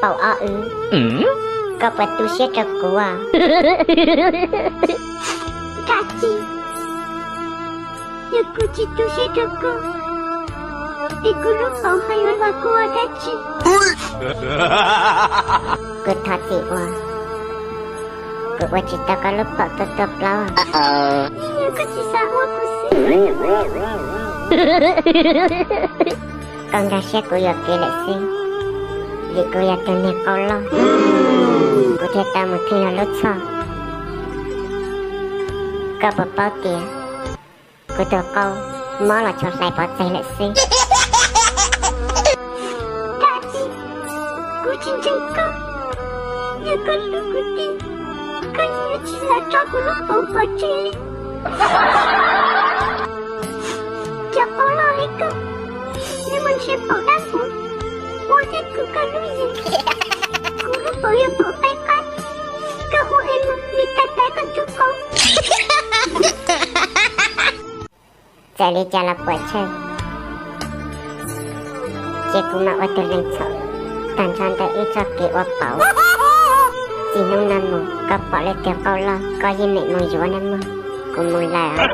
Paum ob wb, koj puas tu siab rau kuv? Dab tsi? Yog kuv tsis tu siab rau koj, es kuv lub paum ho yuav hloov kuv ua dab tsi? Kuv thov txim uas kuv ua tsis tau koj lub paum tuaj tuaj plaub. Yog koj tsis xav ua kuv xwb, koj nkag siab kuv yuam kev lawm xwb, vim kuv yog tus niag qau loj, kuv thiaj tau mus theej luag lub txhoj. Koj puas paub tias kuv tus qau mob los tsuas hlais pov tseg lawm xwb. Dab tsi? Kuv tsis ntseeg koj. Yog koj hlub kuv tiag, koj yuav tsis xav tso kuv lub paum pov tseg li. Cov qau loj li koj, nws mus nrhiav paum dab hmuv ua thiab kuv koj lub yees. Kuv lub paum yog paum qaib qab, koj hu es mus nim tais tais koj tus qau. Txawm li cas los puam chawj, ces kuv mam ua tus lees txhaum tag nrho ntawm wb txoj kev ua paum. Txij hnub no mus koj pom leej twg qau loj koj yeej meem mus yuav nawb mog. Kuv mus lawm os.